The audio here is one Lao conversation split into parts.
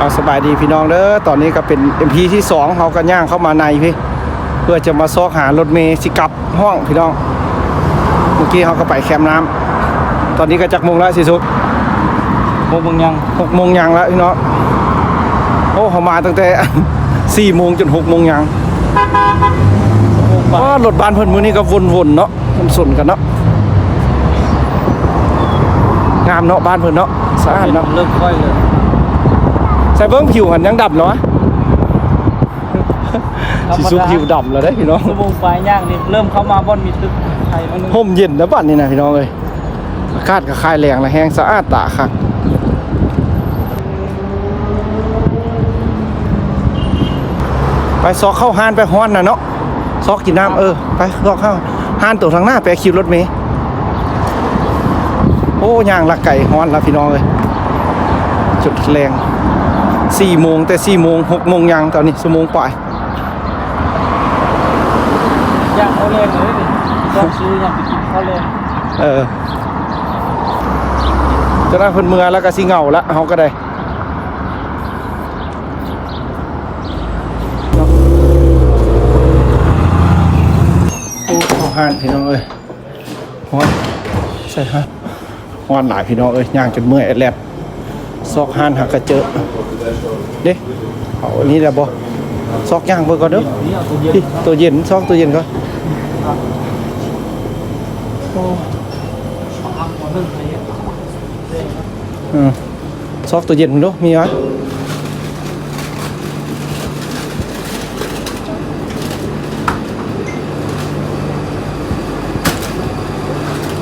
ເອົາ ສະບາຍດີພີ່ນ້ອງເດີ ຕອນນີ້ກໍເປັນ ເອັມ ພີ ທີສອງ ເຮົາກໍຍ່າງເຂົ້າມາໃນພີ້ ເພື່ອຈະມາຊອກຫາລົດເມຊິກັບຫ້ອງພີ່ນ້ອງ. ເມື່ອກີ້ເຮົາກໍໄປແຄມນ້ຳ ຕອນນີ້ກໍຈັກໂມງແລ້ວຊິສຸກ? ຫົກໂມງຍັງ ຫົກໂມງຍັງແລ້ວພີ່ນ້ອງ. ໂອ້ ເຮົາມາຕັ້ງແຕ່ ສີ່ໂມງຈົນຫົກໂມງຍັງ. ໂອ້ ລົດບ້ານເພິ່ນມື້ນີ້ກໍວົນໆເນາະ ມັນສົນກັນເນາະ. ງາມເນາະ ບ້ານເພິ່ນເນາະ ສະອາດເນາະ. ເລີ່ມຄ່ອຍເລີຍ ໃສ່ເບິ່ງຜິວຫັ້ນຍັງດຳແລ້ວວະ. ຊິສຸກຜິວດຳແລ້ວເດ້ພີ່ນ້ອງ. ຊົ່ວໂມງປາຍຍ່າງນີ້ເລີ່ມເຂົ້າມາບ່ອນມີຕຶກໄທມັນ ຮົ່ມເຢັນແລ້ວບັດນີ້ນະພີ່ນ້ອງເອີຍ. ອາກາດກໍຄ່າຍແລງແລ້ວ ແຮງສະອາດຕາຄັກ. ໄປຊອກເຂົ້າຮ້ານ ໄປຮ້ອນນະເນາະ. ຊອກກິນນ້ຳ ເອີ ໄປຊອກເຂົ້າຮ້ານໂຕທາງໜ້າ ໄປຄິວລົດເມ. ໂອ້ ຍ່າງລັກໄກ ຮ້ອນລະພີ່ນ້ອງເອີຍ. ຈົນແລງ ສີ່ໂມງ ແຕ່ສີ່ໂມງ ຫົກໂມງຍັງ ຕອນນີ້ຊົ່ວໂມງປາຍ. ຢ່າງເຂົ້າແລງເລີຍນີ້ ຕ້ອງຊື້ຫຍັງໄປກິນເຂົ້າແລງ. ເອີ ຈະໄດ້ເພິ່ນເມືອແລ້ວກໍຊິເຫງົາລະ ເຮົາກໍໄດ້. ໂອ້ ເຂົ້າຮ້ານພີ່ນ້ອງເອີຍ. ຮ້ອນ ໃສ່ຮ້ານ ຮ້ອນຫຼາຍພີ່ນ້ອງເອີຍ ຍ່າງຈົນເມື່ອຍແອດແລດ. ຊອກຮ້ານຫາກະເຈີ ເດ້ ເອົາອັນນີ້ແຫຼະບໍ່? ຊອກຍ່າງເບິ່ງກ່ອນເດີ. ນີ້ ໂຕເຢັນ ຊອກໂຕເຢັນກ່ອນ. ໂອ້ ເອີ ຊອກໂຕເຢັນເບິ່ງດູ ມີຫວະ?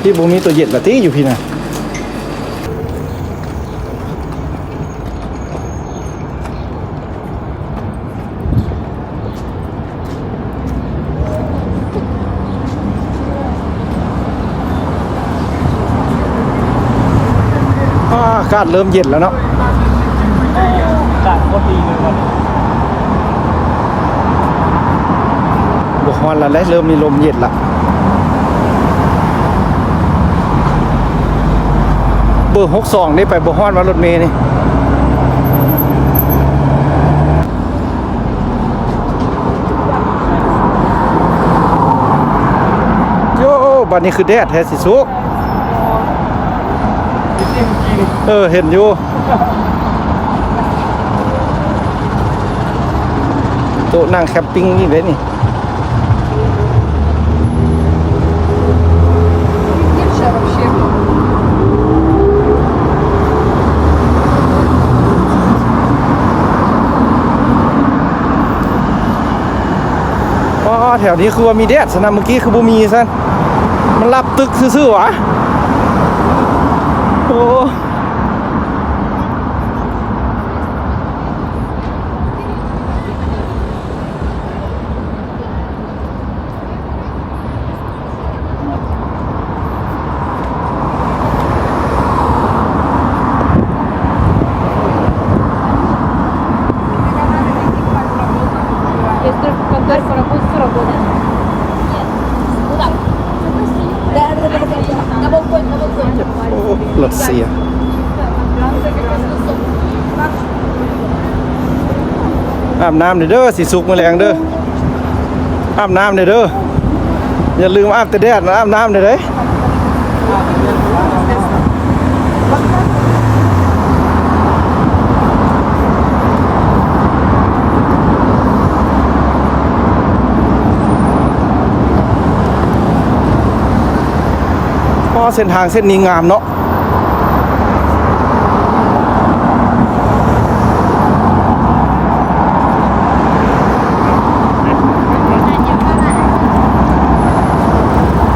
ທີ່ບໍ່ມີໂຕເຢັນລະຕິ ຢູ່ພີ້ນະ. ອາ ອາກາດເລີ່ມເຢັນແລ້ວເນາະ. ອາກາດໂຄດດີເລີຍວັນນີ້ ບໍ່ຮ້ອນແລ້ວເດ້ ເລີ່ມມີລົມເຢັນລະ. ເບີຫົກສອງນີ້ໄປບໍ່ຮອດວ່າລົດເມນີ້. ໂອ້ ບັດນີ້ຄືແດດແທ້ຊິສຸກ. ເອີ ເຫັນຢູ່ ໂຕະນັ່ງແຄມປິງນີ້ເດ້ນີ້. Wow ແຖວນີ້ຄືວ່າມີແດດຊັ້ນນະ ເມື່ອກີ້ຄືບໍ່ມີຊັ້ນ ມັນລັບຕຶກຊື່ໆຫວາ. ໂອ້. Если в конторе поработать, то работает. Нет. Куда? Да, да, да, да, да. На балконе, на балконе. ໂອ້ ລັດເຊຍ. ອາບນ້ຳເດີ ຊິສຸກມື້ແລງເດີ ອາບນ້ຳເດີ ຢ່າລືມອາບແຕ່ແດດ ອາບນ້ຳເດີ. ເພາະເສັ້ນທາງເສັ້ນນີ້ງາມເນາະ.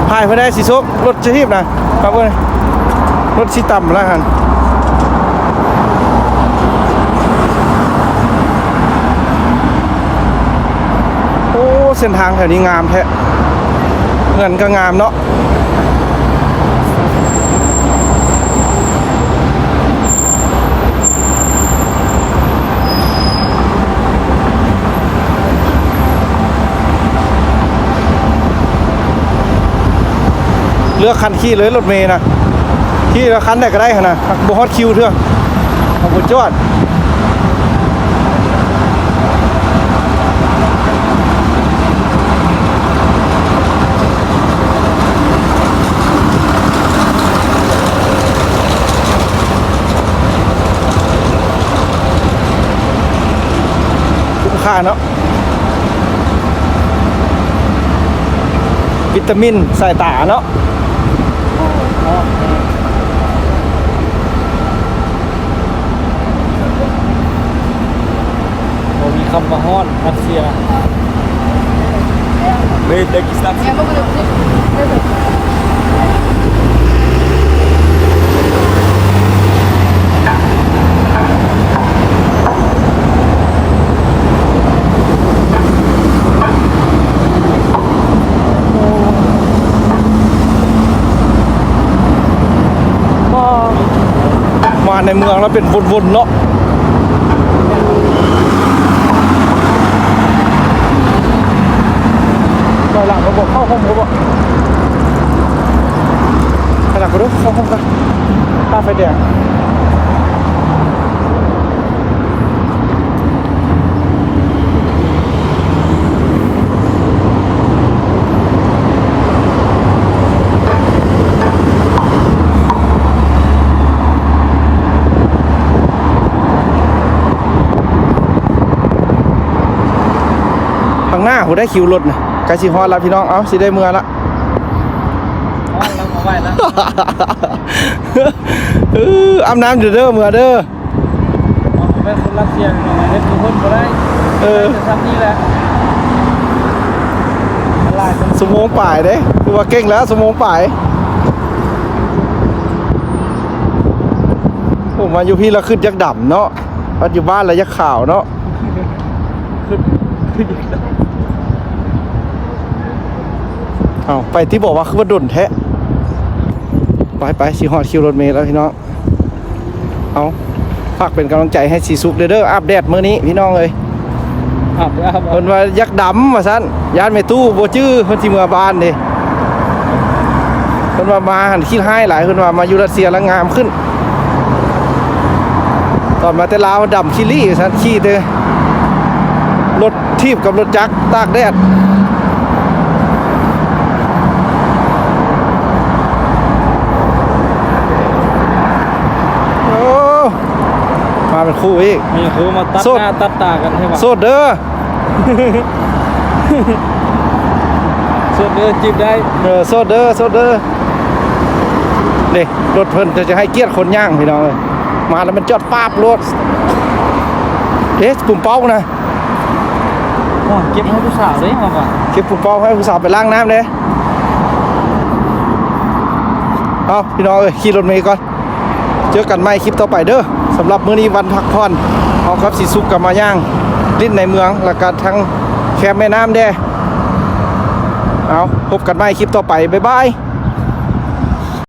ຖ່າຍເພິ່ນໄດ້ຊິສຸກ ລົດຈະຮີບນະ ມາເບິ່ງ ລົດຊິຕຳລະຫັ້ນ. ໂອ້ ເສັ້ນທາງແຖວນີ້ງາມແທ້ ເຮືອນກໍງາມເນາະ. ເລືອກຄັນຂີ່ເລີຍລົດເມນະ ຂີ່ລະຄັນໃດກໍໄດ້ຫັ້ນນະ ບໍ່ຮອດຄິວເທື່ອ ເຮົາບໍ່ຈອດ. ຄ່າເນາະ ວິຕາມິນສາຍຕາເນາະ ບໍ່ມີຄຳວ່າຮ້ອນ ຣັດເຊຍ. Wah, ມາໃນເມືອງແລ້ວເປັນວົນໆເນາະ. ຖອຍຫຼັງກໍບໍ່ເຂົ້າຮ່ມກໍບໍ່ ຖອຍຫຼັງກໍເດີ ເຂົ້າຮ່ມກັນ ຖ້າໄຟແດງ. ຂ້າງໜ້າພຸ້ນໄດ໋ ຄິວລົດນະ ໃກ້ຊິຮອດແລ້ວພີ່ນ້ອງ. ເອົ້າ ຊິໄດ້ເມືອລະ ຮອດແລ້ວ ບໍ່ໄຫວແລ້ວ ເອີ ອາບນ້ຳຢູ່ເດີ ເມືອເດີ. ເຮົາກໍແມ່ນຄົນຣັດເຊຍພີ່ນ້ອງ ເຮັດຄືຄົນບໍ່ໄດ້ ເອີ ໄດ້ແຕ່ຊ່ຳນີ້ແຫຼະ ຫຼາຍຄົນ ຊົ່ວໂມງປາຍເດ້ ຄືວ່າເກັ່ງແລ້ວ ຊົ່ວໂມງປາຍ. ໂອ້ ມາຢູ່ພີ້ລະຄຶດຢາກດຳເນາະ ບັດຢູ່ບ້ານລະຢາກຂາວເນາະ ຄຶດ ຄຶດຢາກດຳ. ເອົ້າ ໄປຕິ ບອກວ່າຄືວ່າດົນແທ້. ໄປໆ ຊິຮອດຄິວລົດເມແລ້ວພີ່ນ້ອງ. ເອົາ ຝາກເປັນກຳລັງໃຈໃຫ້ສີສຸກເດີ ເດີ ອາບແດດມື້ນີ້ພີ່ນ້ອງເອີຍ. ອາບ ອາບ ເພິ່ນວ່າຢາກດຳວ່າຊັ້ນ ຢ້ານແມ່ຕູ້ບໍ່ຈື່ ເພິ່ນຊິເມືອບ້ານເດ້. ເພິ່ນວ່າມາຫັ້ນຂີ້ຮ້າຍຫຼາຍ ເພິ່ນວ່າມາຢູ່ຣັດເຊຍແລ້ວງາມຂຶ້ນ. ຕອນມາແຕ່ລາວດຳຂີ້ລີ້ວ່າຊັ້ນ ຂີ່ແຕ່ລົດຖີບກັບລົດຈັກຕາກແດດ. ໂອ້ ມາເປັນຄູ່ອີກ ມີຄູ່ມາຕັດ ໂສດ ໜ້າຕັດຕາກັນໃຊ່ບໍ່? ໂສດເດີ ໂສດເດີ ຈີບໄດ້ ເອີ ໂສດເດີ ໂສດເດີ. ເດ້ ລົດເພິ່ນຈະໃຫ້ກຽດຄົນຍ່າງພີ່ນ້ອງເອີຍ ມາແລ້ວມັນຈອດປາບໂລດ. ເດ້ ປຸ້ມເປົ້ານະ ໂອ້ຍ ເກັບໃຫ້ຜູ້ສາວເດ້ ເຮົາກໍເກັບປຸ້ມເປົ້າໃຫ້ຜູ້ສາວໄປລ້າງນ້ຳເດ້. ເອົາ ພີ່ນ້ອງເອີຍ ຂີ່ລົດເມກ່ອນ ເຈີກັນໃໝ່ຄລິບຕໍ່ໄປເດີ. ສຳລັບມື້ນີ້ວັນພັກຜ່ອນ ເຮົາກັບສີສຸກກໍມາຍ່າງຫຼິ້ນໃນເມືອງ ແລ້ວກໍທັງແຄມແມ່ນ້ຳແດ່. ເອົາ ພົບກັນໃໝ່ຄລິບຕໍ່ໄປ ບາຍບາຍ.